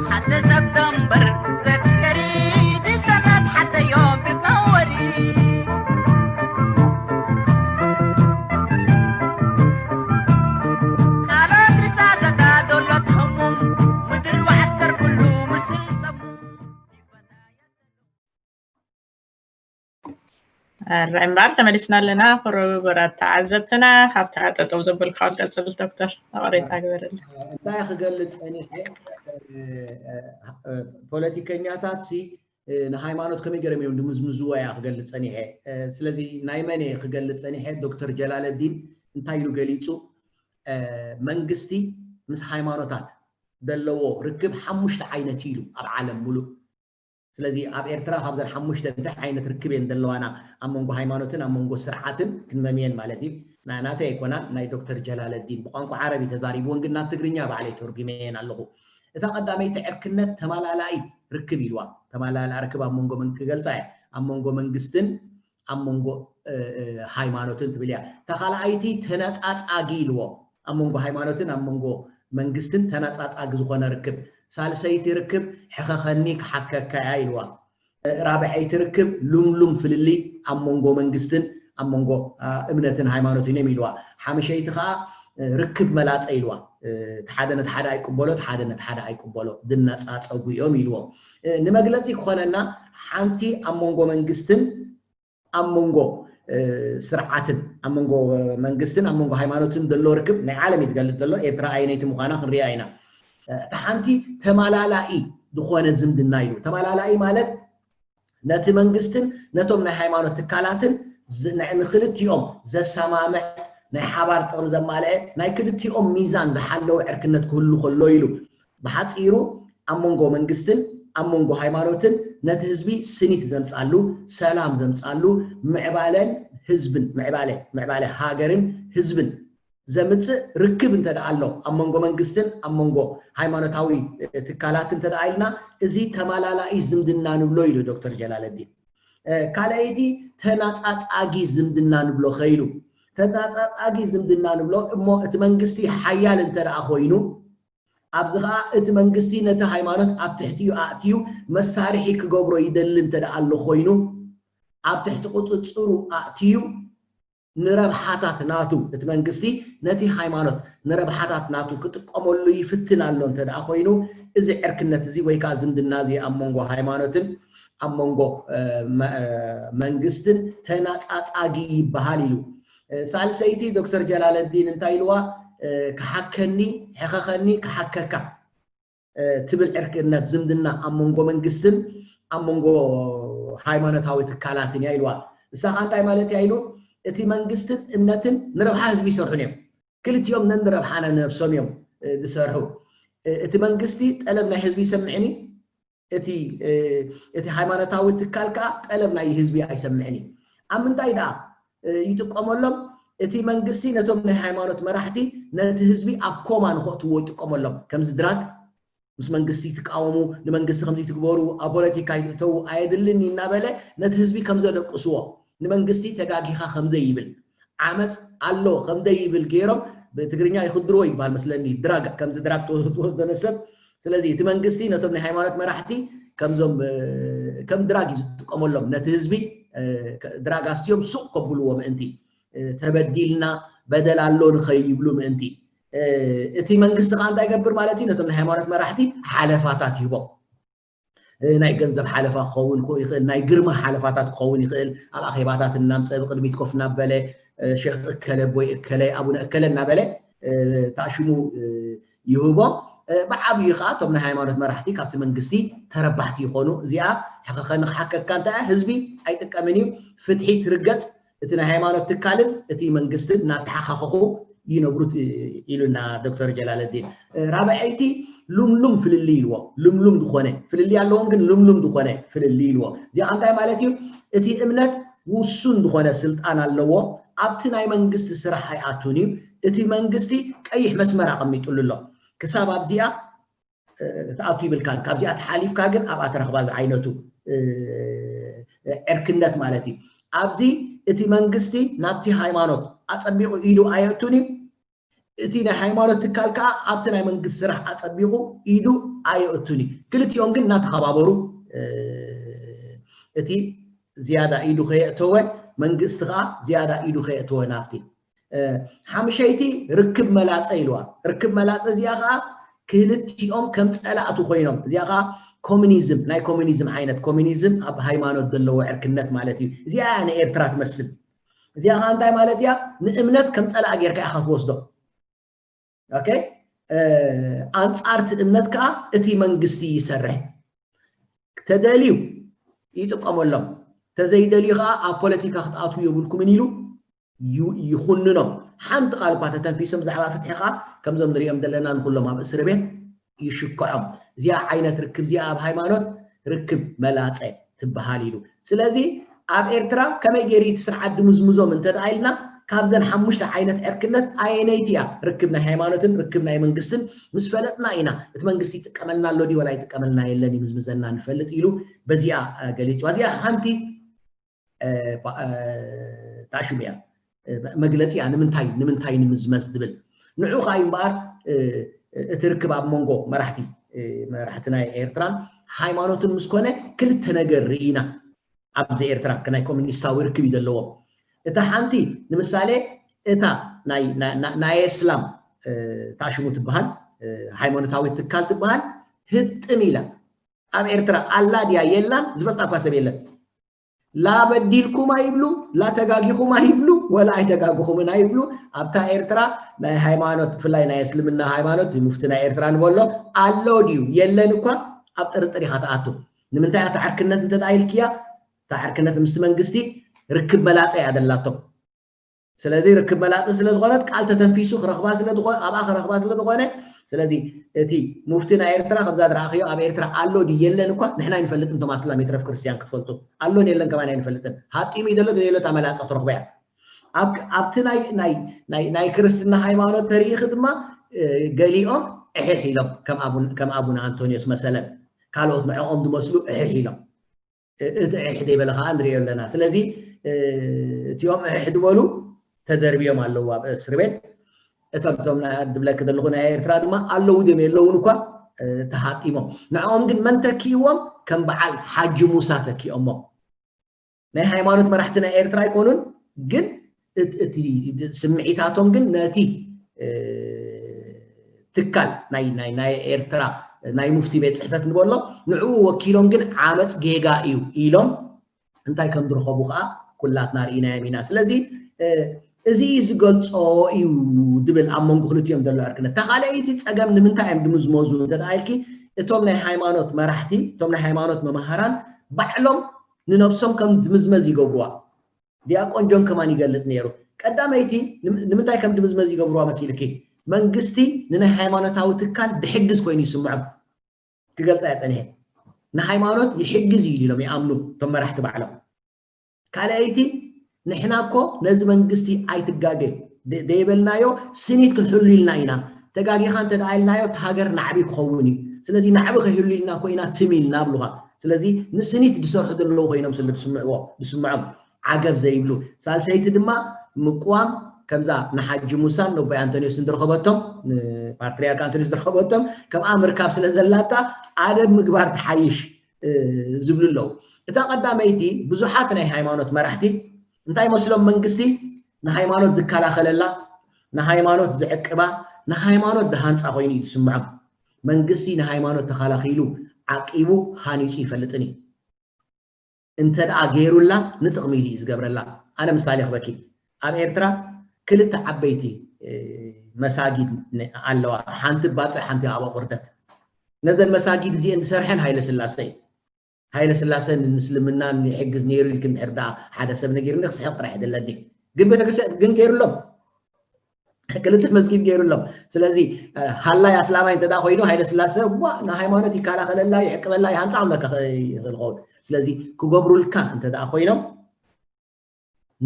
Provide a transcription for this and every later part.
ሓደ ሰብ ደንበር ዘክሪ ድጸናት ሓደ ዮም ትናወሪ። ቃላት ርሳሰታ ዶሎ ተሙም ምድር ወዓስከር ኩሉ ምስል ጸሙ። ራይ እምበኣር ተመሊስና ኣለና። ክቡራት ተዓዘብትና፣ ካብታ ጠጠው ዘበልካ ቀጽል ዶክተር፣ ይቕሬታ ግበረልና። እንታይ ክገልጽ ጸኒሐ፣ ፖለቲከኛታት ሲ ንሃይማኖት ከመይ ገይሮም እዮም ድምዝምዝዎ እያ ክገልጽ ጸኒሐ። ስለዚ ናይ መን እየ ክገልጽ ጸኒሐ? ዶክተር ጀላለዲን እንታይ ኢሉ ገሊጹ? መንግስቲ ምስ ሃይማኖታት ዘለዎ ርክብ ሓሙሽተ ዓይነት እዩ ኢሉ ኣብ ዓለም ሙሉእ። ስለዚ ኣብ ኤርትራ ካብዘን ሓሙሽተ እንታይ ዓይነት ርክብ እየን ዘለዋና ኣብ መንጎ ሃይማኖትን ኣብ መንጎ ስርዓትን ክንመምየን ማለት እዩ። ናተይ ኣይኮናን፣ ናይ ዶክተር ጀላለዲን። ብቋንቋ ዓረብ እዩ ተዛሪብወን፣ ግን ናብ ትግርኛ ባዕለይ ተርጉመየን ኣለኹ። እታ ቀዳመይቲ ዕርክነት ተማላላኢ ርክብ ኢልዋ። ተማላላኢ ርክብ ኣብ መንጎ መን ክገልጻ እየ? ኣብ መንጎ መንግስትን ኣብ መንጎ ሃይማኖትን ትብል እያ። እታ ካልኣይቲ ተነጻጻጊ ኢልዎ። ኣብ መንጎ ሃይማኖትን ኣብ መንጎ መንግስትን ተነጻጻጊ ዝኾነ ርክብ። ሳልሰይቲ ርክብ ሕኸኸኒ ክሓከካ እያ ኢልዋ። ራብዐይቲ ርክብ ሉምሉም ፍልልይ ኣብ መንጎ መንግስትን ኣብ መንጎ እምነትን ሃይማኖትን እዮም ኢልዋ። ሓምሸይቲ ከዓ ርክብ መላጸ ኢልዋ። ሓደ ነቲ ሓደ ኣይቅበሎ፣ ሓደ ነቲ ሓደ ኣይቅበሎ፣ ዝነጻጸጉ እዮም ኢልዎ። ንመግለጺ ክኾነና ሓንቲ ኣብ መንጎ መንግስትን ኣብ መንጎ ስርዓትን ኣብ መንጎ መንግስትን ኣብ መንጎ ሃይማኖትን ዘሎ ርክብ ናይ ዓለም እዩ ዝገልጽ ዘሎ። ኤርትራ ኣየነይቲ ምዃና ክንሪኣ ኢና። እታ ሓንቲ ተማላላኢ ዝኾነ ዝምድና እዩ። ተማላላኢ ማለት ነቲ መንግስትን ነቶም ናይ ሃይማኖት ትካላትን ንክልቲኦም ዘሰማምዕ ናይ ሓባር ጥቕሚ ዘማልአ ናይ ክልቲኦም ሚዛን ዝሓለወ ዕርክነት ክህሉ ከሎ ኢሉ። ብሓፂሩ ኣብ መንጎ መንግስትን ኣብ መንጎ ሃይማኖትን ነቲ ህዝቢ ስኒት ዘምፃሉ፣ ሰላም ዘምፃሉ፣ ምዕባለን ህዝብን ምዕባለ ምዕባለ ሃገርን ህዝብን ዘምፅእ ርክብ እንተ ደኣ ኣሎ ኣብ መንጎ መንግስትን ኣብ መንጎ ሃይማኖታዊ ትካላት እንተ ደኣ ኢልና እዚ ተማላላኢ ዝምድና ንብሎ ኢሉ ዶክተር ጀላለዲን። ካልኣይቲ ተናፃፃጊ ዝምድና ንብሎ ከይሉ ተናፃፃጊ ዝምድና ንብሎ እሞ እቲ መንግስቲ ሓያል እንተ ደኣ ኮይኑ ኣብዚ ኸዓ እቲ መንግስቲ ነቲ ሃይማኖት ኣብ ትሕቲኡ ኣእትዩ መሳርሒ ክገብሮ ይደሊ እንተ ደኣ ኣሎ ኮይኑ ኣብ ትሕቲ ቁፅፅሩ ኣእትዩ ንረብሓታት ናቱ እቲ መንግስቲ ነቲ ሃይማኖት ንረብሓታት ናቱ ክጥቀመሉ ይፍትን ኣሎ እንተ ደኣ ኮይኑ እዚ ዕርክነት እዚ ወይ ከዓ ዝምድና እዚ ኣብ መንጎ ሃይማኖትን ኣብ መንጎ መንግስትን ተናፃፃጊ ይበሃል ኢሉ። ሳልሰይቲ ዶክተር ጀላለዲን እንታይ ኢልዋ? ክሓከኒ ሕኸኸኒ ክሓከካ ትብል ዕርክነት ዝምድና ኣብ መንጎ መንግስትን ኣብ መንጎ ሃይማኖታዊ ትካላትን እያ ኢልዋ። እሳ ከዓ እንታይ ማለት እያ ኢሉ? እቲ መንግስትን እምነትን ንረብሓ ህዝቢ ይሰርሑን እዮም። ክልቲኦም ነንረብሓ ነነብሶም እዮም ዝሰርሑ። እቲ መንግስቲ ጠለብ ናይ ህዝቢ ይሰምዕን እዩ። እቲ እቲ ሃይማኖታዊ ትካል ከዓ ጠለብ ናይ ህዝቢ ኣይሰምዕን እዩ። ኣብ ምንታይ ደኣ ይጥቀመሎም? እቲ መንግስቲ ነቶም ናይ ሃይማኖት መራሕቲ ነቲ ህዝቢ ኣብ ኮማ ንኸእትዎ ይጥቀመሎም። ከምዚ ድራግ ምስ መንግስቲ ትቃወሙ፣ ንመንግስቲ ከምዚ ትግበሩ፣ ኣብ ፖለቲካ ይትእተዉ ኣየድልን እናበለ ነቲ ህዝቢ ከም ዘደቅስዎ፣ ንመንግስቲ ተጋጊኻ ከም ዘይብል፣ ዓመፅ ኣሎ ከም ዘይብል ገይሮም ብትግርኛ ይኽድርዎ ይባል መስለኒ። ድራግ ከምዚ ድራግ ትወስዶ ነሰብ። ስለዚ እቲ መንግስቲ ነቶም ናይ ሃይማኖት መራሕቲ ከምዞም ከም ድራግ እዩ ዝጥቀመሎም፣ ነቲ ህዝቢ ድራግ ኣስትዮም ሱቕ ከብልዎ ምእንቲ፣ ተበዲልና በደል ኣሎ ንኸይብሉ ምእንቲ። እቲ መንግስቲ ከዓ እንታይ ይገብር ማለት እዩ? ነቶም ናይ ሃይማኖት መራሕቲ ሓለፋታት ይህቦም። ናይ ገንዘብ ሓለፋ ክኸውን ይኽእል፣ ናይ ግርማ ሓለፋታት ክኸውን ይኽእል። ኣብ ኣኼባታት እናምፀ ብቅድሚት ኮፍ እናበለ ሼክ እከለ ቦይ እከለ ኣቡነ እከለ እናበለ ታሽሙ ይህቦም። ብዓብዩ ከዓ እቶም ናይ ሃይማኖት መራሕቲ ካብቲ መንግስቲ ተረባሕቲ ይኾኑ። እዚኣ ሕኸኸኒ ክሓከካ እንተ ህዝቢ ኣይጥቀምን እዩ። ፍትሒ ትርገፅ፣ እቲ ናይ ሃይማኖት ትካልን እቲ መንግስትን እናተሓኻኸኹ ይነብሩ ኢሉና ዶክተር ጀላለዲን። ራብዐይቲ ልምሉም ፍልልይ ኢልዎ። ልምሉም ዝኾነ ፍልልይ ኣለዎም፣ ግን ልምሉም ዝኾነ ፍልልይ ኢልዎ። እዚኣ እንታይ ማለት እዩ? እቲ እምነት ውሱን ዝኾነ ስልጣን ኣለዎ። ኣብቲ ናይ መንግስቲ ስራሕ ኣይኣቱን እዩ። እቲ መንግስቲ ቀይሕ መስመር ኣቐሚጡሉ ኣሎ። ክሳብ ኣብዚኣ ትኣቱ ይብልካን፣ ካብዚኣ ተሓሊፍካ ግን ኣብኣ ተረኽባ ዝዓይነቱ ዕርክነት ማለት እዩ። ኣብዚ እቲ መንግስቲ ናብቲ ሃይማኖት ኣጸቢቑ ኢዱ ኣየእቱን እዩ። እቲ ናይ ሃይማኖት ትካል ከዓ ኣብቲ ናይ መንግስቲ ስራሕ ኣጸቢቑ ኢዱ ኣየእቱን እዩ። ክልቲኦም ግን እናተኸባበሩ እቲ ዝያዳ ኢዱ ከየእተወ መንግስቲ ከዓ ዝያዳ ኢዱ ከየእተወ ናብቲ ሓምሸይቲ ርክብ መላፀ ኢልዋ። ርክብ መላፀ እዚኣ ከዓ ክልቲኦም ከም ፀላእቲ ኮይኖም እዚኣ ከዓ ኮሚኒዝም ናይ ኮሚኒዝም ዓይነት ኮሚኒዝም ኣብ ሃይማኖት ዘለዎ ዕርክነት ማለት እዩ። እዚኣ ንኤርትራ ትመስል። እዚኣ ከዓ እንታይ ማለት እያ? ንእምነት ከም ፀላእ ጌርካ ኢኻ ትወስዶ። ኦኬ ኣንፃር እቲ እምነት ከዓ እቲ መንግስቲ ይሰርሕ። ተደልዩ ይጥቀመሎም፣ ተዘይደልዩ ከዓ ኣብ ፖለቲካ ክትኣትዉ የብልኩምን ኢሉ ይኹንኖም። ሓንቲ ቃል እኳ ተተንፊሶም ብዛዕባ ፍትሒ ከዓ ከምዞም ንሪኦም ዘለና ንኩሎም ኣብ እስሪ ቤት ይሽክዖም። እዚኣ ዓይነት ርክብ እዚኣ ኣብ ሃይማኖት ርክብ መላፀ ትበሃል ኢሉ። ስለዚ ኣብ ኤርትራ ከመይ ገይሩ እቲ ስርዓት ድምዝምዞም እንተ ደኣ ኢልና ካብዘን ሓሙሽተ ዓይነት ዕርክነት ኣየነይቲ እያ ርክብ ናይ ሃይማኖትን ርክብ ናይ መንግስትን ምስ ፈለጥና ኢና እቲ መንግስቲ ይጥቀመልና ኣሎ ድዩ ወላ ይጥቀመልና የለን ይምዝምዘና ንፈልጥ ኢሉ በዚኣ ገሊፅዋ። እዚኣ ሓንቲ ታሽሙ እያ መግለፂ እያ ንምንታይ ንምንታይ ንምዝመዝ ትብል ንዑ ከዓ እዩ እምበኣር እቲ ርክብ ኣብ መንጎ መራሕቲ መራሕቲ ናይ ኤርትራን ሃይማኖትን ምስ ኮነ ክልተ ነገር ርኢና ኣብዚ ኤርትራ ናይ ኮሚኒስታዊ ርክብ እዩ ዘለዎም እታ ሓንቲ ንምሳሌ እታ ናይ እስላም ታሽሙ ትበሃል ሃይማኖታዊ ትካል ትበሃል ህጥም ኢላ ኣብ ኤርትራ ኣላ ድያ የላን ዝፈልጣ እኳ ሰብ የለን ላ በዲልኩም ኣይብሉ ላ ተጋጊኹም ኣይብሉ ወላ ኣይተጋግኹምን ኣይብሉ ኣብታ ኤርትራ ናይ ሃይማኖት ብፍላይ ናይ እስልምና ሃይማኖት ሙፍቲ ናይ ኤርትራ ንበሎ ኣሎ ድዩ የለን እኳ ኣብ ጥርጥር ኢኻ ትኣቱ ንምንታይ እታ ዕርክነት እንተ ኢልክያ እታ ዕርክነት ምስቲ መንግስቲ ርክብ መላፀ እያ ደላቶ ስለዚ ርክብ መላጢ ስለ ዝኾነት ቃል ተተንፊሱ ክረኽባ ስለ ዝኾነ ኣብኣ ክረኽባ ስለ ዝኾነ ስለዚ እቲ ሙፍቲ ናይ ኤርትራ ከምዛ ዝረኣኽዮ ኣብ ኤርትራ ኣሎ ድዩ የለን እኳ ንሕና ኣይንፈልጥን እቶም ኣስላም ይትረፍ ክርስትያን ክትፈልጡ ኣሎን የለን ከማን ኣይንፈልጥን ሃጢሙ እዩ ዘሎ ዘየሎ እታ መላፀ ትረኽቦ እያ ኣብቲ ናይ ክርስትና ሃይማኖት ተሪኢኺ ድማ ገሊኦም እሕሕ ኢሎም ከም ኣቡነ ኣንቶኒዮስ መሰለን ካልኦት ንዕኦም ዝመስሉ እሕሕ ኢሎም እቲ ዕሕ ደይበለ ከዓ ንሪኦ ኣለና ስለዚ እቲኦም ዕሕ ዝበሉ ተደርብዮም ኣለዉ ኣብ እስሪ ቤት እቶም እቶም ድብለኪ ዘለኹ ናይ ኤርትራ ድማ ኣለዉ ድዮም የለውን እኳ ተሃጢሞም ንዕኦም ግን መን ተኪእዎም ከም በዓል ሓጂ ሙሳ ተኪኦሞ ናይ ሃይማኖት መራሕቲ ናይ ኤርትራ ኣይኮኑን ግን እቲ ስምዒታቶም ግን ነቲ ትካል ናይ ኤርትራ ናይ ሙፍቲ ቤት ፅሕፈት ንበሎ ንዕኡ ወኪሎም ግን ዓመፅ ጌጋ እዩ ኢሎም እንታይ ከም ዝረኸቡ ከዓ ኩላትና ርኢናዮም ኢና ስለዚ እዚ ዝገልፆ እዩ ዝብል ኣብ መንጎ ክልቲኦም ዘሎ ዕርክነት እታ ካልኣይቲ ፀገም ንምንታይ እዮም ድምዝመዙ እንተተባሂልኪ እቶም ናይ ሃይማኖት መራሕቲ እቶም ናይ ሃይማኖት መምሃራን ባዕሎም ንነብሶም ከም ድምዝመዝ ይገብርዋ ዲያቆን ጆን ከማን ይገልጽ ነይሩ። ቀዳመይቲ ንምንታይ ከም ድምዝመዝ ይገብርዋ መሲልኪ? መንግስቲ ንናይ ሃይማኖታዊ ትካል ድሕግዝ ኮይኑ ይስምዖም። ክገልጻ እየ ጸኒሐ። ንሃይማኖት ይሕግዝ እዩ ኢሎም ይኣምኑ እቶም መራሕቲ ባዕሎም። ካልኣይቲ ንሕና እኮ ነዚ መንግስቲ ኣይትጋገ ደይበልናዮ ስኒት ክንሕሉ ኢልና ኢና። ተጋጊኻ እንተ ደኣ ኢልናዮ እቲ ሃገር ናዕቢ ክኸውን እዩ። ስለዚ ናዕቢ ከይህሉ ኢልና እኮ ኢና ትም ኢልና ብሉኻ። ስለዚ ንስኒት ዝሰርሑ ዘለዉ ኮይኖም ስለ ዝስምዕዎ ዝስምዖም ዓገብ ዘይብሉ። ሳልሰይቲ ድማ ምቅዋም ከምዛ ንሓጂ ሙሳን ነቦይ ኣንቶኒዮስን ዝረኸበቶም ንፓትርያርክ ኣንቶኒዮስ ዝረኸበቶም ከምኣ ምርካብ ስለ ዘላታ ኣደብ ምግባር ትሓይሽ ዝብሉ ኣለዉ። እታ ቀዳመይቲ ብዙሓት ናይ ሃይማኖት መራሕቲ እንታይ መስሎም መንግስቲ ንሃይማኖት ዝከላኸለላ፣ ንሃይማኖት ዝዕቅባ፣ ንሃይማኖት ዝሃንፃ ኮይኑ እዩ ዝስምዖም። መንግስቲ ንሃይማኖት ተኸላኺሉ ዓቂቡ ሃኒፁ ይፈልጥን እዩ። እንተ ደኣ ገይሩላ ንጥቕሚ ኢሉ እዩ ዝገብረላ። ኣነ ምሳሌ ክበኪ ኣብ ኤርትራ ክልተ ዓበይቲ መሳጊድ ኣለዋ። ሓንቲ ባፅዕ ሓንቲ ኣብ ኣቑርደት። ነዘን መሳጊድ እዚአን ዝሰርሐን ሃይለ ስላሰ እዩ። ሃይለ ስላሰ ንምስልምና ይሕግዝ ነይሩ ኢልክ እንድሕር ደኣ ሓደ ሰብ ነጊርኒ ክስሕቕ ጥራሕ ይደለኒ ግን ቤተክርስትያን ግን ገይሩሎም ክልተ መስጊድ ገይሩሎም ስለዚ ሃላይ ኣስላማይ እንተ ኮይኑ ሃይለ ስላሰ ዋ ንሃይማኖት ይከላኸለላ ይሕቅበላ ይሃንፃ ኣምለካ ይኽእል ኸውን ስለዚ ክገብሩልካ እንተ ኮይኖም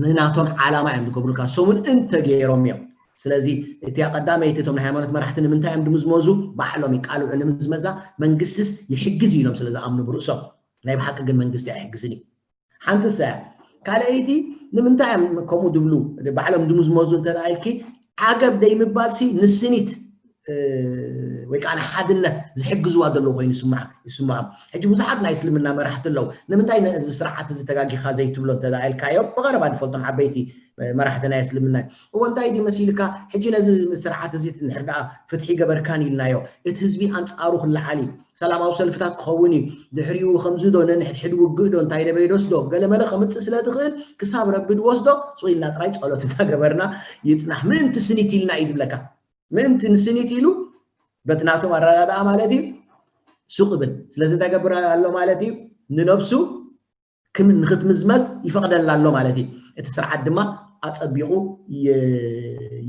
ንናቶም ዓላማ እዮም ዝገብሩልካ ሰሙን እንተገይሮም እዮም ስለዚ እቲያ ቀዳመይቲ እቶም ናይ ሃይማኖት መራሕቲ ንምንታይ እዮም ድምዝመዙ ባዕሎም ይቃልዑ ንምዝመዛ መንግስትስ ይሕግዝ ኢሎም ስለ ዝኣምኑ ብርእሶም ናይ ብሓቂ ግን መንግስቲ ኣይሕግዝን እዩ ሓንቲ ሰያ ካልኣይቲ ንምንታይ እዮም ከምኡ ዝብሉ? ባዕሎም ድምዝመዙ እንተ ኢልኪ፣ ዓገብ ደይምባልሲ ንስኒት ወይ ከዓ ንሓድነት ዝሕግዝዋ ዘለዉ ኮይኑ ይስምዖም። ሕጂ ብዙሓት ናይ እስልምና መራሕቲ ኣለዉ። ንምንታይ ነዚ ስርዓት እዚ ተጋጊኻ ዘይትብሎ እንተ ኢልካዮም፣ ብቐረባ ንፈልጦም ዓበይቲ መራሕቲ ናይ እስልምና እዩ። እዎ እንታይ ድዩ መሲልካ? ሕጂ ነዚ ስርዓት እዚ እንድሕር ደኣ ፍትሒ ገበርካን ኢልናዮ፣ እቲ ህዝቢ ኣንጻሩ ክለዓል እዩ። ሰላማዊ ሰልፍታት ክኸውን እዩ። ድሕሪኡ ከምዚ ዶ ነንሕድሕድ ውግእ ዶ እንታይ ደበይ ዶስ ዶ ገለመለ ከምጽእ ስለ ትኽእል ክሳብ ረቢ ድወስዶ ሱቕ ኢልና ጥራይ ጸሎት እናገበርና ይጽናሕ። ምእንቲ ስኒት ኢልና እዩ ዝብለካ። ምእንቲ ንስኒት ኢሉ በቲ ናቶም ኣረዳድኣ ማለት እዩ ሱቕ እብል። ስለዚ እንታይ ገብር ኣሎ ማለት እዩ? ንነብሱ ክም ንክትምዝመዝ ይፈቕደላ ኣሎ ማለት እዩ። እቲ ስርዓት ድማ ኣጸቢቑ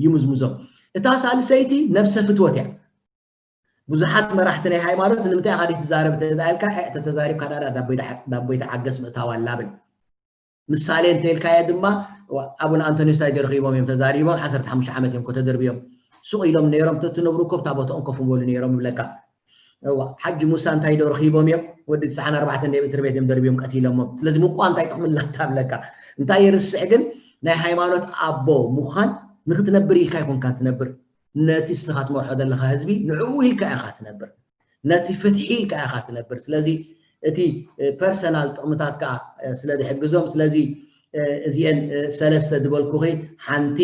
ይምዝምዞም። እታ ሳልሰይቲ ነብሰ ፍትወት እያ። ብዙሓት መራሕቲ ናይ ሃይማኖት ንምንታይ ኢኻ ዘይትዛረብ ተዛይልካ ተተዛሪብካ ዳ ዳቦይ ተዓገስ ምእታው ኣላብል። ምሳሌ እንተልካዮ ድማ ኣቡነ ኣንቶኒዮስ እንታይ ረኺቦም እዮም ተዛሪቦም ዓሰርተ ሓሙሽተ ዓመት እዮም ከተደርብዮም ሱቕ ኢሎም ነይሮም ተትነብሩ ኮብ ታቦትኦም ኮፍ በሉ ነይሮም ይብለካ። እዋ ሓጂ ሙሳ እንታይ ዶ ረኺቦም እዮም? ወዲ ትስዓን ኣርባዕተን ናይ እስር ቤት እዮም ደርብዮም ቀቲሎሞም። ስለዚ ምቋም እንታይ ጥቕሚ ኣለካ ብለካ? እንታይ ይርስዕ ግን ናይ ሃይማኖት ኣቦ ምዃን ንክትነብር ኢልካ ይኮንካ ትነብር፣ ነቲ እስኻ ትመርሖ ዘለካ ህዝቢ ንዕኡ ኢልካ ኢኻ ትነብር፣ ነቲ ፍትሒ ኢልካ ኢኻ ትነብር። ስለዚ እቲ ፐርሰናል ጥቕምታት ከዓ ስለ ዝሕግዞም ስለዚ እዚአን ሰለስተ ዝበልኩኺ ሓንቲ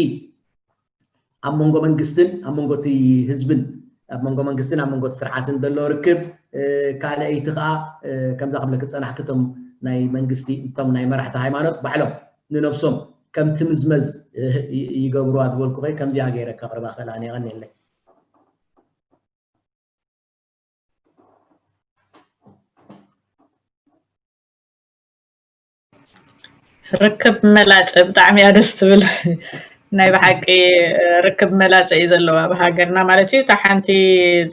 ኣብ መንጎ መንግስትን ኣብ መንጎ እቲ ህዝብን ኣብ መንጎ መንግስትን ኣብ መንጎ እቲ ስርዓትን ዘሎ ርክብ ካልኣይቲ ከዓ ከምዛ ክብለክ ዝፀናሕክ እቶም ናይ መንግስቲ እቶም ናይ መራሕቲ ሃይማኖት ባዕሎም ንነብሶም ከም ትምዝመዝ ይገብሩዋ ዝበልኩ ከ ከምዚኣ ገይረ ከቕርባ ክእል ኣነ የቐንየለይ። ርክብ መላጸ ብጣዕሚ እያ ደስ ትብል። ናይ ብሓቂ ርክብ መላጸ እዩ ዘለዎ ኣብ ሃገርና ማለት እዩ። እታ ሓንቲ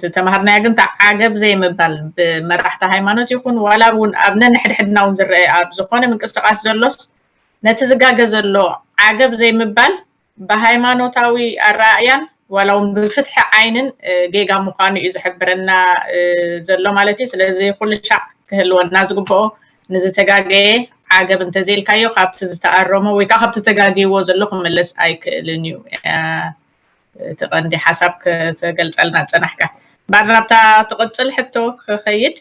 ዝተምሃርናያ ግን እታ ዓገብ ዘይምባል ብመራሕቲ ሃይማኖት ይኹን ዋላ እውን ኣብ ነንሕድሕድና እውን ዝረአ ኣብ ዝኾነ ምንቅስቃስ ዘሎስ ነቲ ዝጋገ ዘሎ ዓገብ ዘይምባል ብሃይማኖታዊ ኣረኣእያን ዋላ እውን ብፍትሒ ዓይንን ጌጋ ምዃኑ እዩ ዝሕብረና ዘሎ ማለት እዩ። ስለዚ ኩሉ ሻዕ ክህልወና ዝግብኦ ንዝተጋገየ ዓገብ እንተዘይልካዮ ካብቲ ዝተኣረሞ ወይ ከዓ ካብቲ ተጋግይዎ ዘሎ ክምለስ ኣይክእልን እዩ። እቲ ቀንዲ ሓሳብ ከተገልፀልና ዝፀናሕካ ባር ናብታ ትቕፅል ሕቶ ክኸይድ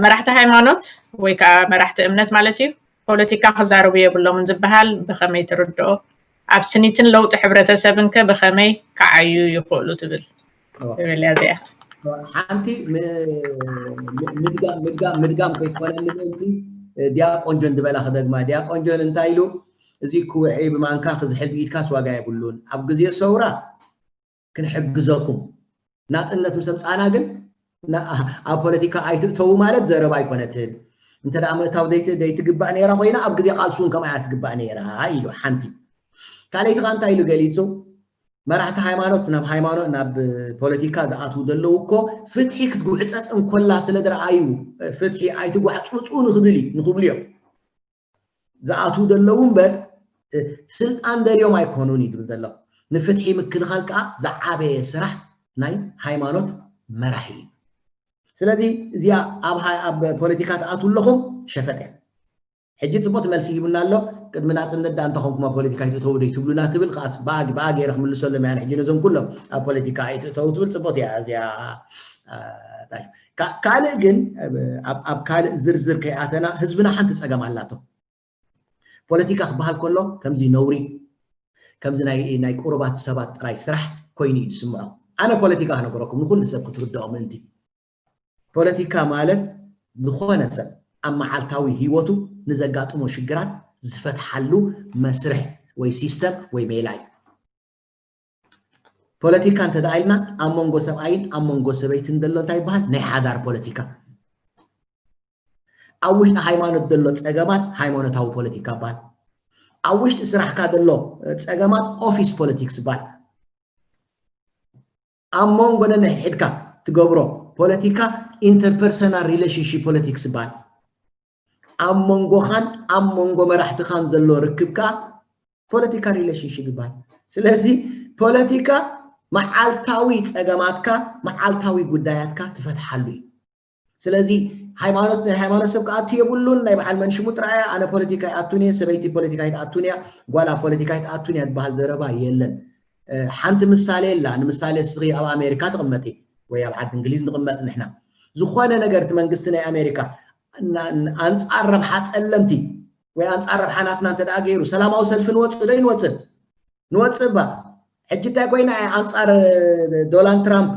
መራሕቲ ሃይማኖት ወይ ከዓ መራሕቲ እምነት ማለት እዩ ፖለቲካ ክዛረቡ የብሎምን ዝበሃል ብኸመይ ትርድኦ? ኣብ ስኒትን ለውጢ ሕብረተሰብን ከ ብኸመይ ክዓዩ ይኽእሉ ትብል? ትብል እያ እዚኣ። ሓንቲ ምድጋም ምድጋም ምድጋም ከይኮነኒ ምእንቲ ዲያቆን ጆን ዝበላ ክደግማ። ዲያቆን ጆን እንታይ ኢሉ? እዚ ክውዒ ብማንካ ክዝሕል ብኢድካስ ዋጋ የብሉን። ኣብ ግዜ ሰውራ ክንሕግዘኩም። ናፅነት ምስ ኣምፃእና ግን ኣብ ፖለቲካ ኣይትእተዉ ማለት ዘረባ ኣይኮነትን። እንተ ደኣ ምእታው ዘይትግባእ ነይራ ኮይና ኣብ ግዜ ቃልሲ እውን ከምኣ እያ ትግባእ ነይራ ኢሉ ሓንቲ። ካልኣይቲ ከዓ እንታይ ኢሉ ገሊፁ? መራሕቲ ሃይማኖት ናብ ሃይማኖት ናብ ፖለቲካ ዝኣትዉ ዘለዉ እኮ ፍትሒ ክትጉዕፀፅ እንኮላ ስለ ዝረኣዩ ፍትሒ ኣይትጓዕፅፁ ንክብል ንክብሉ እዮም። ዝኣትዉ ዘለዉ እምበር ስልጣን ደልዮም ኣይኮኑን እዩ ዝብል ዘሎ። ንፍትሒ ምክልኻል ከዓ ዝዓበየ ስራሕ ናይ ሃይማኖት መራሒ እዩ። ስለዚ እዚኣ ኣብ ፖለቲካ ትኣትዉ ኣለኹም ሸፈጥ እያ። ሕጂ ፅቡቅ መልሲ ሂቡና ኣሎ። ቅድሚ ናፅነት ዳ እንተኾንኩም ኣብ ፖለቲካ ይትእተዉ ዶ ይትብሉና ትብል ከዓስ ብኣ ብኣ ገይረ ክምልሰሎም እያ። ሕጂ ነዞም ኩሎም ኣብ ፖለቲካ ኣይትእተዉ ትብል ፅቡቅ እያ እዚኣ። ካልእ ግን ኣብ ካልእ ዝርዝር ከይኣተና ህዝብና ሓንቲ ፀገም ኣላቶ። ፖለቲካ ክበሃል ከሎ ከምዚ ነውሪ ከምዚ ናይ ናይ ቁሩባት ሰባት ጥራይ ስራሕ ኮይኑ እዩ ዝስምዖ። ኣነ ፖለቲካ ክነገረኩም ንኩሉ ሰብ ክትርድኦ ምእንቲ። ፖለቲካ ማለት ዝኾነ ሰብ ኣብ መዓልታዊ ህይወቱ ንዘጋጥሞ ሽግራት ዝፈትሓሉ መስርሕ ወይ ሲስተም ወይ ሜላ እዩ። ፖለቲካ እንተ ደኣ ኢልና ኣብ መንጎ ሰብኣይን ኣብ መንጎ ሰበይትን ዘሎ እንታይ ይበሃል? ናይ ሓዳር ፖለቲካ። ኣብ ውሽጢ ሃይማኖት ዘሎ ጸገማት ሃይማኖታዊ ፖለቲካ ይበሃል። ኣብ ውሽጢ ስራሕካ ዘሎ ጸገማት ኦፊስ ፖለቲክስ ይበሃል። ኣብ መንጎ ነንሕድሕድካ ትገብሮ ፖለቲካ ኢንተርፐርሰናል ሪሌሽንሺፕ ፖለቲክስ ይበሃል። ኣብ መንጎኻን ኣብ መንጎ መራሕትኻን ዘሎ ርክብ ከኣ ፖለቲካ ሪሌሽንሺፕ ይበሃል። ስለዚ ፖለቲካ መዓልታዊ ጸገማትካ መዓልታዊ ጉዳያትካ ትፈትሓሉ እዩ። ስለዚ ሃይማኖት ናይ ሃይማኖት ሰብ ክኣቱ የብሉን። ናይ በዓል መንሽሙ ጥራያ ኣነ ፖለቲካ ይኣቱን እየ፣ ሰበይቲ ፖለቲካ ይትኣቱን እያ፣ ጓል ኣብ ፖለቲካ ይትኣቱን እያ ዝበሃል ዘረባ የለን። ሓንቲ ምሳሌ ኣላ። ንምሳሌ እስኺ ኣብ ኣሜሪካ ትቕመጢ ወይ ኣብ ዓዲ እንግሊዝ ንቕመጥ ንሕና፣ ዝኾነ ነገር እቲ መንግስቲ ናይ ኣሜሪካ ኣንፃር ረብሓ ፀለምቲ ወይ ኣንፃር ረብሓ ናትና እንተ ገይሩ ሰላማዊ ሰልፊ ንወፅእ ዶ ይንወፅእ? ንወፅእ እባ። ሕጂ እንታይ ኮይና ኣንፃር ዶናልድ ትራምፕ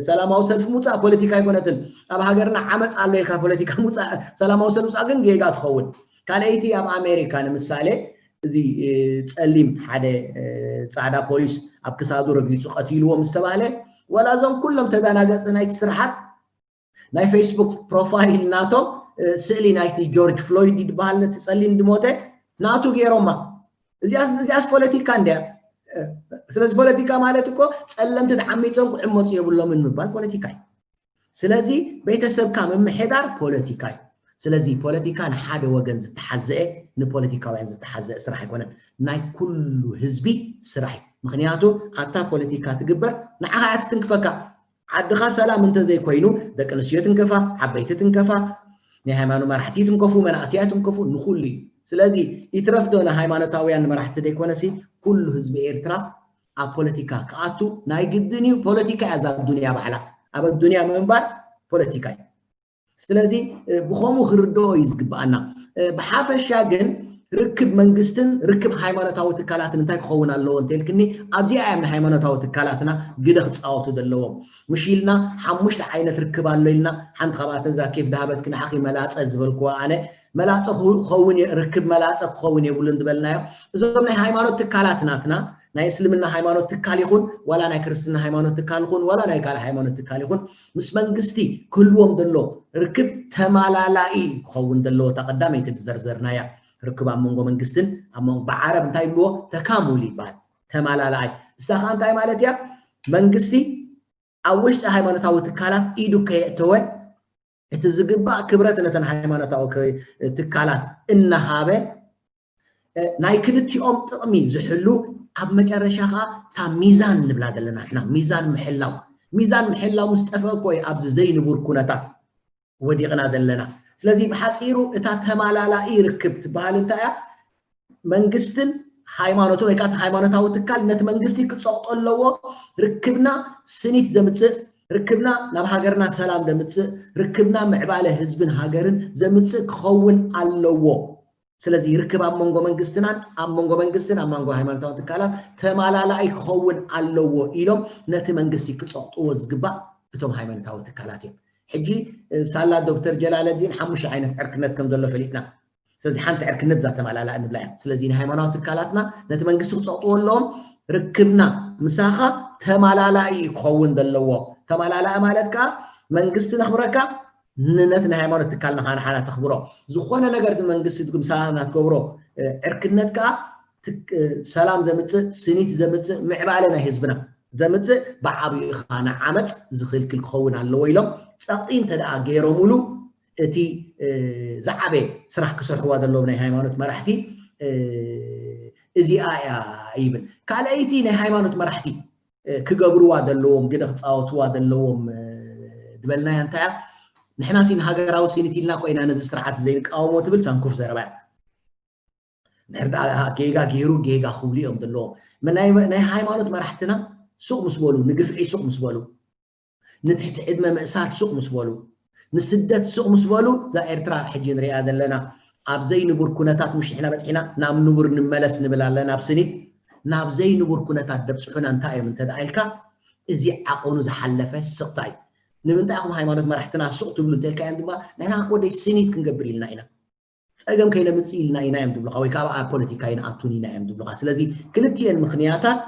ሰላማዊ ሰልፊ ምውፃእ ፖለቲካ ኣይኮነትን። ኣብ ሃገርና ዓመፅ ኣሎ ኢልካ ፖለቲካ ምውፃእ፣ ሰላማዊ ሰልፊ ምውፃእ ግን ጌጋ ትኸውን። ካልኣይቲ ኣብ ኣሜሪካ ንምሳሌ እዚ ፀሊም ሓደ ፃዕዳ ፖሊስ ኣብ ክሳዱ ረጊፁ ቀቲልዎ ምስ ተባህለ፣ ዋላ እዞም ኩሎም ተዳናገፅቲ ናይቲ ስርሓት ናይ ፌስቡክ ፕሮፋይል ናቶም ስእሊ ናይቲ ጆርጅ ፍሎይድ ይድበሃል ነቲ ፀሊም ድሞተ ናቱ ገይሮማ። እዚኣስ ፖለቲካ እንድያ። ስለዚ ፖለቲካ ማለት እኮ ፀለምቲ ተዓሚፆም ክዕመፁ የብሎምን ምባል ፖለቲካ እዩ። ስለዚ ቤተሰብካ ምምሕዳር ፖለቲካ እዩ። ስለዚ ፖለቲካ ንሓደ ወገን ዝተሓዘአ ንፖለቲካውያን ዝተሓዘአ ስራሕ ኣይኮነን፣ ናይ ኩሉ ህዝቢ ስራሕ እዩ። ምክንያቱ ኣታ ፖለቲካ ትግበር ንዓኻ እያ ትትንክፈካ። ዓድኻ ሰላም እንተዘይኮይኑ ደቂ ኣንስትዮ ትንከፋ፣ ዓበይቲ ትንከፋ፣ ናይ ሃይማኖት መራሕቲ ትንከፉ፣ መናእሰያ ትንከፉ፣ ንኩሉ እዩ። ስለዚ ይትረፍ ዶ ንሃይማኖታውያን መራሕቲ ዘይኮነሲ ኩሉ ህዝቢ ኤርትራ ኣብ ፖለቲካ ክኣቱ ናይ ግድን እዩ። ፖለቲካ እያ እዛ ኣዱንያ ባዕላ። ኣብ ኣዱንያ ምንባር ፖለቲካ እዩ። ስለዚ ብኸምኡ ክርድኦ እዩ ዝግብኣና። ብሓፈሻ ግን ርክብ መንግስትን ርክብ ሃይማኖታዊ ትካላትን እንታይ ክኸውን ኣለዎ እንተልክኒ ኣብዚኣ እዮም ንሃይማኖታዊ ትካላትና ግደ ክፃወቱ ዘለዎም። ምሽ ኢልና ሓሙሽተ ዓይነት ርክብ ኣሎ ኢልና ሓንቲ ካብኣተን እዛ ኬፍ ዳሃበትኪ ንዓኺ መላፀ ዝበልክዋ ኣነ መላፀ ክኸውን ርክብ መላፀ ክኸውን የብሉን ዝበልናዮ እዞም ናይ ሃይማኖት ትካላት ናትና ናይ እስልምና ሃይማኖት ትካል ይኹን ዋላ ናይ ክርስትና ሃይማኖት ትካል ይኹን ዋላ ናይ ካልእ ሃይማኖት ትካል ይኹን ምስ መንግስቲ ክህልዎም ዘሎ ርክብ ተማላላኢ ክኸውን ዘለዎ እታ ቀዳመይቲ ዝዘርዘርናያ ርክብ ኣብ መንጎ መንግስትን ኣብ መንጎ ብዓረብ እንታይ ይብልዎ ተካሙል ይበሃል። ተማላላኣይ እሳ ከዓ እንታይ ማለት እያ? መንግስቲ ኣብ ውሽጢ ሃይማኖታዊ ትካላት ኢዱ ከየእተወ እቲ ዝግባእ ክብረት ነተን ሃይማኖታዊ ትካላት እናሃበ ናይ ክልቲኦም ጥቕሚ ዝሕሉ ኣብ መጨረሻ ከዓ እታ ሚዛን ንብላ ዘለና ንሕና ሚዛን ምሕላው ሚዛን ምሕላው ምስ ጠፍአ እኮ እዩ ኣብዚ ዘይንቡር ኩነታት ወዲቕና ዘለና። ስለዚ ብሓፂሩ እታ ተማላላኢ ርክብ ትበሃል እንታይ እያ? መንግስትን ሃይማኖትን ወይ ከዓ ሃይማኖታዊ ትካል ነቲ መንግስቲ ክፀቕጦ ኣለዎ። ርክብና ስኒት ዘምፅእ፣ ርክብና ናብ ሃገርና ሰላም ዘምፅእ፣ ርክብና ምዕባለ ህዝብን ሃገርን ዘምፅእ ክኸውን ኣለዎ። ስለዚ ርክብ ኣብ መንጎ መንግስትናን ኣብ መንጎ መንግስትን ኣብ መንጎ ሃይማኖታዊ ትካላት ተማላላኢ ክኸውን ኣለዎ ኢሎም ነቲ መንግስቲ ክፀቕጥዎ ዝግባእ እቶም ሃይማኖታዊ ትካላት እዮም። ሕጂ ሳላ ዶክተር ጀላለዲን ሓሙሽተ ዓይነት ዕርክነት ከም ዘሎ ፈሊጥና። ስለዚ ሓንቲ ዕርክነት እዛ ተማላላእ ንብላ እያ። ስለዚ ንሃይማኖት ትካላትና ነቲ መንግስቲ ክፀቕጥዎ ኣለዎም። ርክብና ምሳኻ ተማላላኢ ክኸውን ዘለዎ። ተማላላኢ ማለት ከዓ መንግስቲ ነኽብረካ ነቲ ናይ ሃይማኖት ትካልና ከዓ ንዓና ተኽብሮ። ዝኾነ ነገር እቲ መንግስቲ ምሳና ትገብሮ ዕርክነት ከዓ ሰላም ዘምፅእ፣ ስኒት ዘምፅእ፣ ምዕባለ ናይ ህዝብና ዘምፅእ ብዓብዩ ከዓ ንዓመፅ ዝኽልክል ክኸውን ኣለዎ ኢሎም ፀቕጢ እንተ ደኣ ገይሮምሉ እቲ ዝዓበየ ስራሕ ክሰርሕዋ ዘለዎም ናይ ሃይማኖት መራሕቲ እዚኣ እያ ይብል። ካልኣይቲ ናይ ሃይማኖት መራሕቲ ክገብርዋ ዘለዎም ግደ ክፃወትዋ ዘለዎም ዝበልናያ እንታይ እያ? ንሕና ሲ ንሃገራዊ ስኒት ኢልና ኮይና ነዚ ስርዓት ዘይንቃወሞ ትብል ሳንኩፍ ዘረባ እያ። ድሕሪ ጌጋ ገይሩ ጌጋ ክብሉ እዮም ዘለዎም። ናይ ሃይማኖት መራሕትና ሱቕ ምስ በሉ፣ ንግፍዒ ሱቕ ምስ በሉ፣ ንትሕቲ ዕድመ ምእሳር ሱቕ ምስ በሉ፣ ንስደት ሱቕ ምስ በሉ፣ እዛ ኤርትራ ሕጂ ንሪኣ ዘለና ኣብ ዘይንቡር ኩነታት ምሽ ንሕና በፂሕና ናብ ንቡር ንመለስ ንብል ኣለና። ኣብ ስኒት ናብ ዘይንቡር ኩነታት ደብፅሑና እንታይ እዮም እንተ ደኣ ኢልካ፣ እዚ ዓቐኑ ዝሓለፈ ስቕታ እዩ። ንምንታይ ኢኹም ሃይማኖት መራሕትና ሱቕ ትብሉ እንተልካዮም ድማ ንሕና እኮ ደይ ስኒት ክንገብር ኢልና ኢና። ፀገም ከይነምፅእ ኢልና ኢና እዮም ዝብሉካ ወይ ከዓ ኣብ ፖለቲካ ይንኣቱን ኢና እዮም ዝብሉካ። ስለዚ ክልቲኤን ምኽንያታት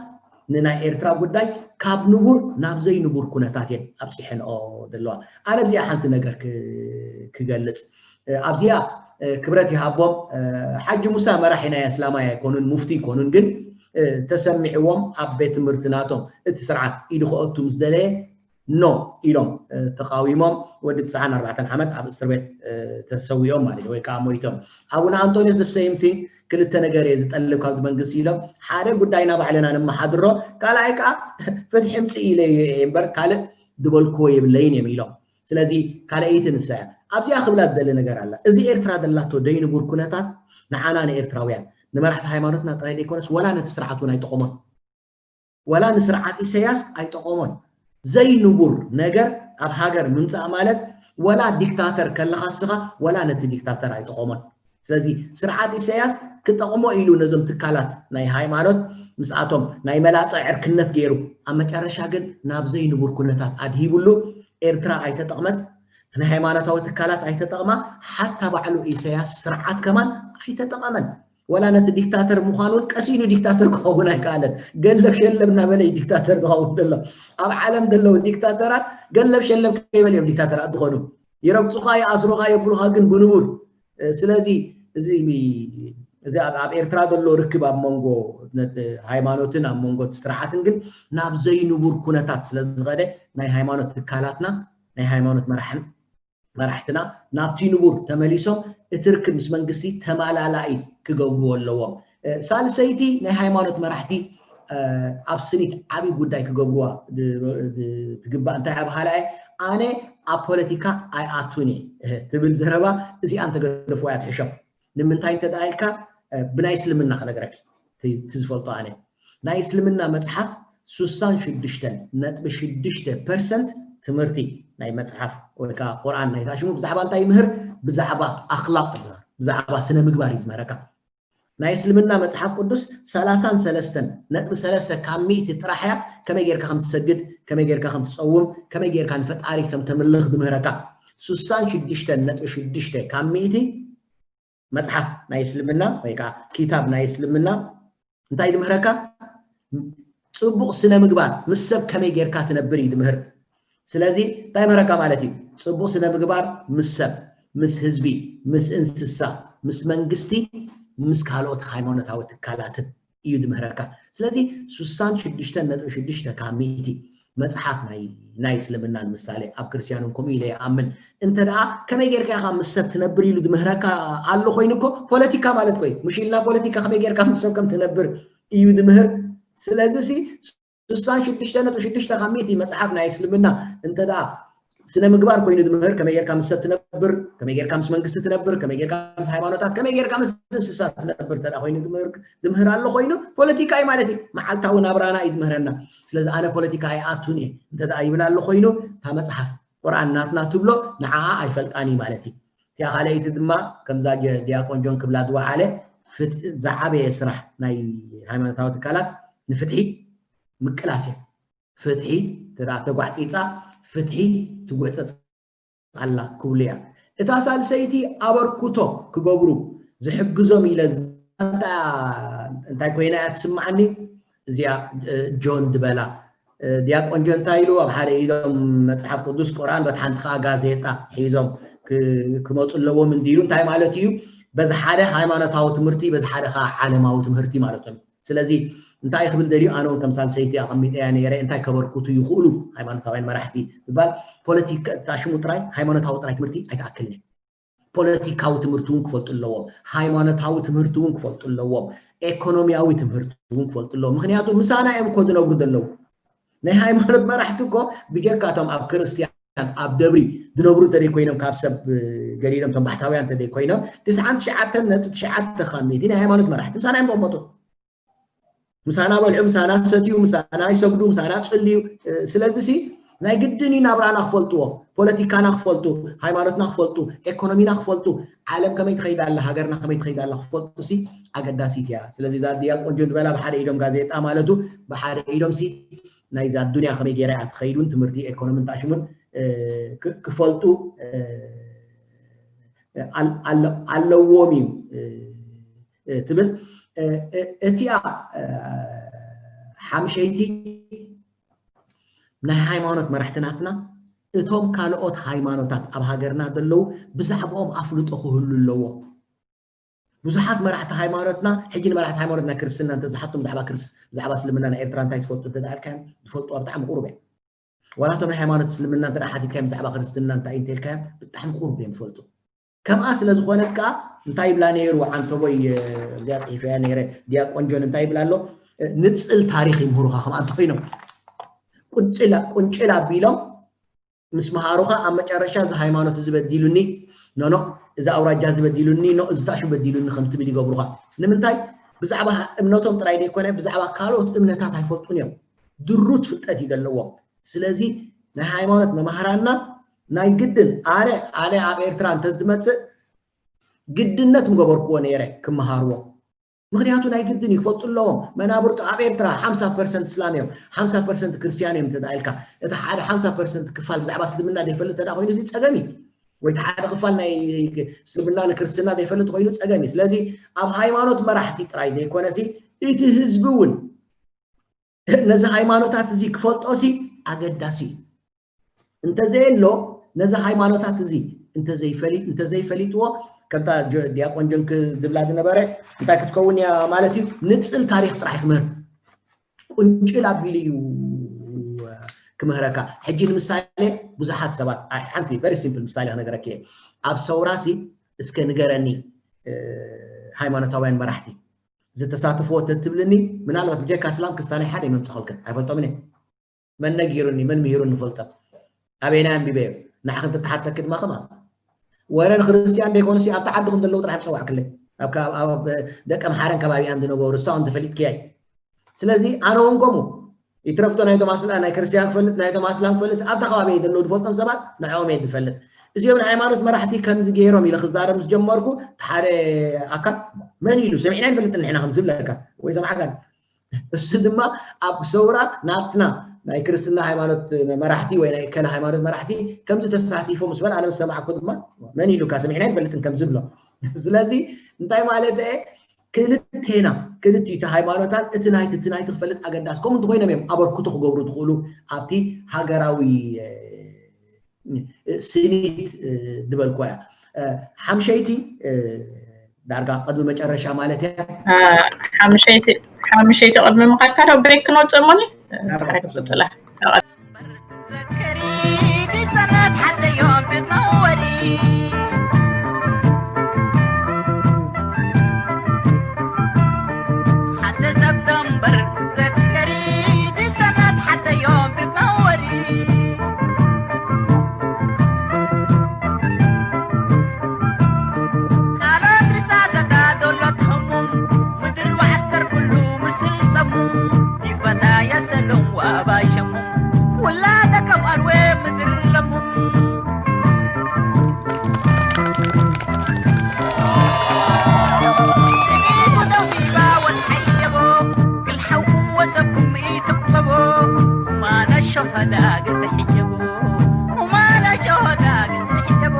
ንናይ ኤርትራ ጉዳይ ካብ ንቡር ናብ ዘይንቡር ኩነታት እየን ኣብፂሐንኦ ዘለዋ። ኣነ ኣብዚኣ ሓንቲ ነገር ክገልፅ ኣብዚኣ ክብረት ይሃቦም ሓጂ ሙሳ መራሒ ናይ ኣስላማይ ኣይኮኑን ሙፍቲ ኣይኮኑን ግን ተሰሚዕዎም ኣብ ቤት ትምህርቲ ናቶም እቲ ስርዓት ኢዱ ክኣቱ ምስ ደለየ ኖ ኢሎም ተቃዊሞም ወዲ ትስዓን ኣርባዕተን ዓመት ኣብ እስር ቤት ተሰዊኦም ማለት ወይ ከዓ ሞይቶም። ኣቡነ ኣንጦኒዮስ the same thing ክልተ ነገር እየ ዝጠልብ ካብዚ መንግስቲ ኢሎም ሓደ ጉዳይና ባዕልና ንመሓድሮ ካልኣይ ከዓ ፍትሒ ምፅእ ኢለ እየ እምበር ካልእ ዝበልክዎ የብለይን እዮም ኢሎም። ስለዚ ካልኣይቲ ንሳ እያ። ኣብዚኣ ክብላ ዝደሊ ነገር ኣላ። እዚ ኤርትራ ዘላቶ ዘይንቡር ኩነታት ንዓና ንኤርትራውያን፣ ንመራሕቲ ሃይማኖትና ጥራይ ዘይኮነስ፣ ወላ ነቲ ስርዓት እውን ኣይጠቐሞን። ወላ ንስርዓት ኢሳያስ ኣይጠቐሞን። ዘይንቡር ነገር ኣብ ሃገር ምምጻእ ማለት፣ ወላ ዲክታተር ከለኻ እስኻ፣ ወላ ነቲ ዲክታተር ኣይጠቐሞን። ስለዚ ስርዓት ኢሳያስ ክጠቕሞ ኢሉ ነዞም ትካላት ናይ ሃይማኖት ምስኣቶም ናይ መላጸ ዕርክነት ገይሩ፣ ኣብ መጨረሻ ግን ናብ ዘይንቡር ኩነታት ኣድሂብሉ። ኤርትራ ኣይተጠቕመት፣ ናይ ሃይማኖታዊ ትካላት ኣይተጠቕማ፣ ሓታ ባዕሉ ኢሳያስ ስርዓት ከማን ኣይተጠቐመን። ወላ ነቲ ዲክታተር ምዃኑ እውን ቀሲኑ ዲክታተር ክኸውን ኣይከኣለን። ገለብ ሸለብ እናበለ እዩ ዲክታተር ዝኸውን ዘሎ። ኣብ ዓለም ዘለዉ ዲክታተራት ገለብ ሸለብ ከይበለ እዮም ዲክታተራት ዝኾኑ። ይረግጹኻ፣ ይኣስሩኻ፣ የብሉኻ፣ ግን ብንቡር። እ፣ ስለዚ እዚ እዚ ኣብ ኣብ ኤርትራ ዘሎ ርክብ ኣብ መንጎ ነት-፣ ሃይማኖትን ኣብ መንጎ እቲ ስርዓትን ግን ናብ ዘይንቡር ኩነታት ስለ ዝኸደ፣ ናይ ሃይማኖት ትካላትና፣ ናይ ሃይማኖት መራሕን መራሕትና ናብቲ ንቡር ተመሊሶም እቲ ርክብ ምስ መንግስቲ ተማላላኢ ክገብርዎ ኣለዎም። እ፣ ሳልሰይቲ ናይ ሃይማኖት መራሕቲ፣ እ፣ ኣብ ስኒት ዓብዪ ጉዳይ ክገብርዋ ድ-፣ ድ-፣ ትግባእ። እንታይ ኣብ ሃላየ ኣነ ኣብ ፖለቲካ ኣይኣቱን እየ፣ እ፣ ትብል ዘረባ እዚኣ እንተገደፍዋ እያ ትሕሾ። ንምንታይ እንተ ደኣ ኢልካ፣ እ፣ ብናይ እስልምና ክነግረኪ፣ እቲ፣ እቲ ዝፈልጦ ኣነ። ናይ እስልምና መጽሓፍ ሱሳን ሽዱሽተን ነጥቢ ሽዱሽተ ፐርሰንት ትምህርቲ ናይ መጽሓፍ ወይ ከኣ ቁርኣን ናይታ ሽሙ ብዛዕባ እንታይ ይምህር? ብዛዕባ ኣኽላቕ ይምህር፣ ብዛዕባ ስነ ምግባር እዩ ዝምህረካ። ናይ እስልምና መጽሓፍ ቅዱስ ሰላሳን ሰለስተን ነጥቢ ሰለስተ ካብ ሚእቲ ጥራሕ እያ ከመይ ጌርካ ከም ትሰግድ፣ ከመይ ጌርካ ከም ትጸውም፣ ከመይ ጌርካ ንፈጣሪ ከም ተምልኽ ዝምህረካ። ሱሳን ሽዱሽተን ነጥቢ ሽዱሽተ ካብ ሚእቲ መጽሓፍ ናይ እስልምና ወይ ከዓ ኪታብ ናይ እስልምና እንታይ ዝምህረካ? ጽቡቕ ስነ ምግባር፣ ምስ ሰብ ከመይ ጌርካ ትነብር እዩ ዝምህር። ስለዚ እንታይ ምህረካ ማለት እዩ? ጽቡቕ ስነ ምግባር ምስ ሰብ፣ ምስ ህዝቢ፣ ምስ እንስሳ፣ ምስ መንግስቲ፣ ምስ ካልኦት ሃይማኖታዊ ትካላትን እዩ ዝምህረካ። ስለዚ ሱሳን ሽዱሽተን ነጥቢ ሽዱሽተ ካብ ሚእቲ መጽሓፍ ናይ፣ ናይ እስልምና ንምሳሌ፣ ኣብ ክርስትያንን ከምኡ ኢለ ይኣምን። እንተ ደኣ ከመይ ጌርካ ኢኻ ምስ ሰብ ትነብር ኢሉ ዝምህረካ ኣሎ ኮይኑ እኮ፣ ፖለቲካ ማለት ኮይ፣ ምሽ ኢልና ፖለቲካ ከመይ ጌርካ ምስ ሰብ ከም ትነብር እዩ ዝምህር። ስለዚ ሲ ሱሳን ሽዱሽተ ነጥቢ ሽዱሽተ ካብ ሚእቲ መጽሓፍ ናይ እስልምና እንተ ደኣ ስነ ምግባር ኮይኑ ዝምህር፣ ከመይ ጌርካ ምስ ሰብ ትነብር፣ ከመይ ጌርካ ምስ መንግስቲ ትነብር፣ ከመይ ጌርካ ምስ ሃይማኖታት፣ ከመይ ጌርካ ምስ እንስሳ ትነብር እንተ ደኣ ኮይኑ ዝምህር፣ ዝምህር ኣሎ ኮይኑ፣ ፖለቲካ እዩ ማለት እዩ። መዓልታዊ ናብራና እዩ ዝምህረና። ስለዚ ኣነ ፖለቲካ ኣይኣቱን እየ እንተ ደኣ ይብል ኣሎ ኮይኑ፣ እታ መጽሓፍ ቁርኣን ናትና ትብሎ ንዓኣ ኣይፈልጣን እዩ ማለት እዩ። እቲኣ ካልኣይቲ ድማ ከምዛ ጀ-፣ ዲያቆን ጆን ክብላ ዝወዓለ ፍት-፣ ዝዓበየ ስራሕ ናይ ሃይማኖታዊ ትካላት ንፍትሒ ምቅላስ እዩ። ፍትሒ ተዳ-፣ ተጓዕጺጻ፣ ፍትሒ ትጉዕጸጽ ኣላ ክብሉ እያ። እታ ሳልሰይቲ ኣበርክቶ ክገብሩ ዝሕግዞም ኢለ ዝ-፣ እንታይ ኮይና እያ ትስምዓኒ? እዚኣ፣ እ፣ ጆን ዝበላ፣ እ፣ ዲያቆን ጆን እንታይ ኢሉ? ኣብ ሓደ ኢዶም መጽሓፍ ቅዱስ ቁርኣን፣ በቲ ሓንቲ ከኣ ጋዜጣ ሒዞም ክ-፣ ክመጹ ኣለዎም እንዲሉ እንታይ ማለት እዩ? በዚ ሓደ ሃይማኖታዊ ትምህርቲ፣ በዚ ሓደ ከኣ ዓለማዊ ትምህርቲ ማለት እዩ። ስለዚ እንታይ ክብል ደልዩ? ኣነ እውን ከም ሳልሰይቲ ኣቐሚጠያ ነይረ፣ እንታይ ከበርክቱ ይኽእሉ ሃይማኖታውያን መራሕቲ ምባል፣ ፖለቲካ፣ እታ ሽሙ ጥራይ ሃይማኖታዊ ጥራይ ትምህርቲ ኣይትኣክልን እያ። ፖለቲካዊ ትምህርቲ እውን ክፈልጡ ኣለዎም፣ ሃይማኖታዊ ትምህርቲ እውን ክፈልጡ ኣለዎም፣ ኤኮኖሚያዊ ትምህርቲ እውን ክፈልጡ ኣለዎም። ምኽንያቱ ምሳና እዮም እኮ ዝነብሩ ዘለዉ። ናይ ሃይማኖት መራሕቲ እኮ ብጀካ እቶም ኣብ ክርስትያን ኣብ ደብሪ ዝነብሩ እንተደይ ኮይኖም፣ ካብ ሰብ፣ እ፣ ገሊሎም እቶም ባሕታውያን እንተደይ ኮይኖም፣ ትስዓን ትሽዓተን ነጥቢ ትሽዓተ ካብ ሚእቲ ናይ ሃይማኖት መራሕቲ ምሳና እዮም ዝቕመጡ። ምሳና በልዑ፣ ምሳና ሰትዩ፣ ምሳና ይሰግዱ፣ ምሳና ጽልዩ። እ፣ ስለዚ ሲ ናይ ግድን እዩ ናብራና ክፈልጥዎ፣ ፖለቲካና ክፈልጡ፣ ሃይማኖትና ክፈልጡ፣ ኤኮኖሚና ክፈልጡ፣ ዓለም ከመይ ትኸይድ ኣላ፣ ሃገርና ከመይ ትኸይድ ኣላ ክፈልጡ ሲ ኣገዳሲት እያ። ስለዚ እዛ ዲያቆን ጆን ዝበላ ብሓደ ኢዶም ጋዜጣ ማለቱ ብሓደ ኢዶም ሲ ናይዛ ኣዱንያ ከመይ ገይራ እያ ትኸይዱን ትምህርቲ ኤኮኖምን ታሽሙን፣ እ፣ ክ-፣ ክፈልጡ፣ እ፣ ኣል-፣ ኣለ-፣ ኣለዎም እዩ፣ እ፣ እ፣ ትብል። እ፣ እ፣ እቲኣ፣ እ፣ ሓምሸይቲ ናይ ሃይማኖት መራሕቲ ናትና እቶም ካልኦት ሃይማኖታት ኣብ ሃገርና ዘለዉ ብዛዕባኦም ኣፍልጦ ክህሉ ኣለዎ። ብዙሓት መራሕቲ ሃይማኖትና፣ ሕጂ ንመራሕቲ ሃይማኖት ናይ ክርስትና እንተዝሓቶም ብዛዕባ ክርስ-፣ ብዛዕባ እስልምና ናይ ኤርትራ እንታይ ትፈልጡ እንተ ደኣ ኢልካዮም፣ ዝፈልጥዋ ብጣዕሚ ቁሩብ እያ። ዋላ እቶም ናይ ሃይማኖት እስልምና እንተ ደኣ ሓቲትካዮም ብዛዕባ ክርስትና እንታይ እዩ እንተ ኢልካዮም፣ ብጣዕሚ ቁሩብ እዮም ዝፈልጡ። ከምኣ ስለ ዝኾነት ከኣ እንታይ ይብላ ነይሩ ዓንተቦይ፣ እዚኣ ጽሒፈያ ነይረ፣ ዲያቆን ጆን እንታይ ይብላ ኣሎ? ንጽል ታሪኽ ይምህሩኻ ከምኣ እንተኾይኖም። ቁንጭል፣ ቁንጭል ኣቢሎም ምስ መሃሩኻ ኣብ መጨረሻ እዚ ሃይማኖት እዚ በዲሉኒ፣ ኖኖ፣ እዚ ኣውራጃ እዚ በዲሉኒ፣ ኖ፣ እዚ ታሹ በዲሉኒ ከም ትብል ይገብሩኻ። ንምንታይ? ብዛዕባ እምነቶም ጥራይ ዘይኮነ፣ ብዛዕባ ካልኦት እምነታት ኣይፈልጡን እዮም። ድሩት ፍልጠት እዩ ዘለዎም። ስለዚ ናይ ሃይማኖት መማህራንና ናይ ግድን፣ ኣነ ኣነ ኣብ ኤርትራ እንተዝመጽእ ግድነት ምገበርክዎ ነይረ ክመሃርዎ። ምኽንያቱ ናይ ግድን ይፈልጡ ኣለዎም። መናብርቱ ኣብ ኤርትራ ሓምሳ ፐርሰንት እስላም እዮም፣ ሓምሳ ፐርሰንት ክርስትያን እዮም እንተ ኢልካ፣ እቲ ሓደ ሓምሳ ፐርሰንት ክፋል ብዛዕባ እስልምና ዘይፈልጥ እንተ ኮይኑ እዚ ጸገም እዩ። ወይ እቲ ሓደ ክፋል ናይ እስልምና ንክርስትና ዘይፈልጥ ኮይኑ ጸገም እዩ። ስለዚ ኣብ ሃይማኖት መራሕቲ ጥራይ ዘይኮነሲ እቲ ህዝቢ እውን ነዚ ሃይማኖታት እዚ ክፈልጦሲ ኣገዳሲ እዩ። እንተዘየሎ ነዚ ሃይማኖታት እዚ እንተዘይፈሊ-፣ እንተዘይፈሊጥዎ፣ ከምታ ጆ-፣ ዲያቆን ጆን ክዝብላ ዝነበረ እንታይ ክትከውን እያ ማለት እዩ? ንጽል ታሪኽ ጥራሕ ክምህር፣ ቁንጭል ኣቢሉ እዩ ክምህረካ። ሕጂ ንምሳሌ ብዙሓት ሰባት፣ ኣይ፣ ሓንቲ ቨሪ ሲምፕል ምሳሌ ክነገረኪ እየ። ኣብ ሰውራሲ እስከ ንገረኒ፣ እ፣ ሃይማኖታውያን መራሕቲ ዝተሳተፍዎ ተትብልኒ፣ ምናልባት ብጀካ እስላም ክስታን ሓደ ይመምጻኹልክን ኣይፈልጦምን እየ። መን ነጊሩኒ፣ መን ምሂሩኒ ፈልጠ። ኣበይና ኣንቢበዮ? ንዓኺ እንተተሓተኪ ድማ ከማ ወረ ንክርስትያን ዘይኮኑሲ ኣብቲ ዓድኹም ዘለዉ ጥራሕ ምጸዋዕክለይ። ኣብ ከ-፣ ኣብ ደቀ ምሓረን ከባቢኣን ዝነበሩ እሳውን ተፈሊጥክያይ። ስለዚ ኣነ እውን ከምኡ ይትረፍቶ ናይቶም ኣስላ-፣ ናይ ክርስትያን ክፈልጥ፣ ናይቶም ኣስላም ክፈልጥ፣ ኣብታ ከባቢ ዘለዉ ዝፈልጦም ሰባት ንዕኦም እየ ዝፈልጥ። እዚኦም ናይ ሃይማኖት መራሕቲ ከምዚ ገይሮም ኢለ ክዛረብ ምስ ጀመርኩ፣ ሓደ ኣካል መን ኢሉ? ሰሚዕና ይንፈልጥን ንሕና ከም ዝብለካ ወይ ሰማዕካን። እሱ ድማ ኣብ ሰውራ ናትና ናይ ክርስትና ሃይማኖት መራሕቲ ወይ ናይ እከለ ሃይማኖት መራሕቲ ከምዚ ተሳቲፎም ምስ በል፣ ኣነ ምስ ሰማዕኩ ድማ መን ኢሉካ? ሰሚዕና ይንፈልጥን ከም ዝብሎ። ስለዚ እንታይ ማለት እየ? ክልቴና፣ ክልቲኡ እቲ ሃይማኖታን እቲ ናይቲ፣ እቲ ናይቲ ክፈልጥ ኣገዳሲ። ከምኡ እንተኾይኖም እዮም ኣበርክቶ ክገብሩ ዝኽእሉ ኣብቲ ሃገራዊ፣ እ፣ ስኒት፣ እ፣ ዝበልኩዋ እያ። እ፣ ሓምሸይቲ፣ እ፣ ዳርጋ ቅድሚ መጨረሻ ማለት እያ። እ፣ ሓምሸይቲ፣ ሓምሸይቲ ቅድሚ ምኻድካ ዶ ብሬክ ክንወፅእ እሞኒ? እ፣ ዳርጋ ብሬክ ክንወፅእ። ንወፅእላ። ዘክሪ፣ ድጸነት ሓደዮም ትነወሪ። ሓደ ሰብ ደንበር ዘክሪ፣ ድጸነት ሓደዮም ትነወሪ። ቃላት ርሳሰታ ዶሎ ትህሙም፣ ምድር ወዓስከር ኩሉ ምስል ጸሙ። ይፈታ የሰሎም ወኣባይ ሸሙ፣ ውላደ ከም ኣርዌ ምድር ለሙ። ስኒቱ ደው ይባ ወትሓየቦ፣ ግልሓውኩም ወሰብኩም ይትቅበቦ። ማነ ሸሆዳ ግትሕየቦ፣ ማነ ሸሆዳ ግትሕየቦ።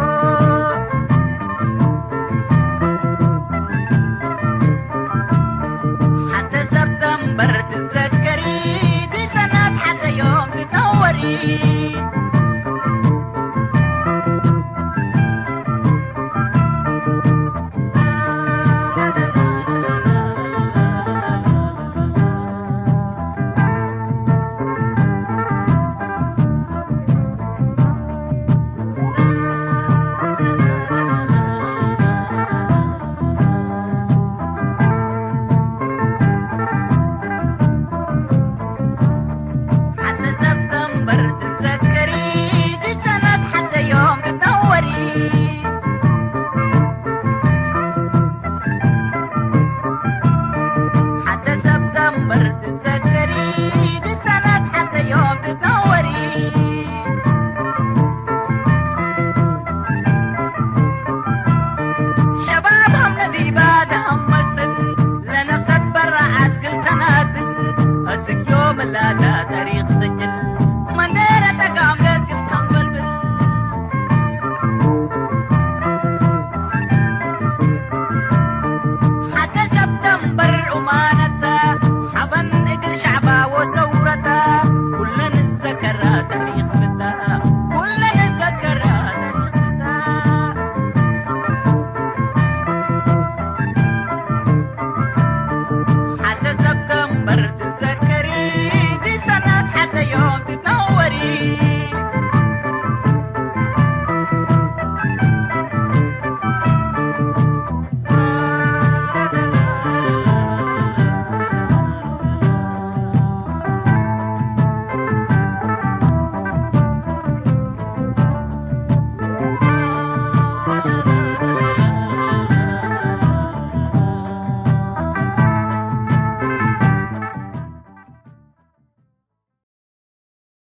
ሓደ ሰብ ደንበር ትዘከሪ፣ ድጸናት ሓደ ዮም ትነወሪ። ሓደ ሰብ ደንበር ትዘከሪ፣ ድጸናት ሓደ ዮም ትነወሪ። ሓደ ሰብ ደንበር ትዘከሪ፣ ድጸናት ሓደ ዮም ትነወሪ። ሸባብ ሃም ነዲባ ደሃም መስል፣ ለነፍሰት በራዓት ግልተናድል፣ እስክዮ መላዳ ታሪኽ ስጅል፣ መንደረ ተጋምለት ግልተን በልብል። ሓደ ሰብ ደንበር ኡማነት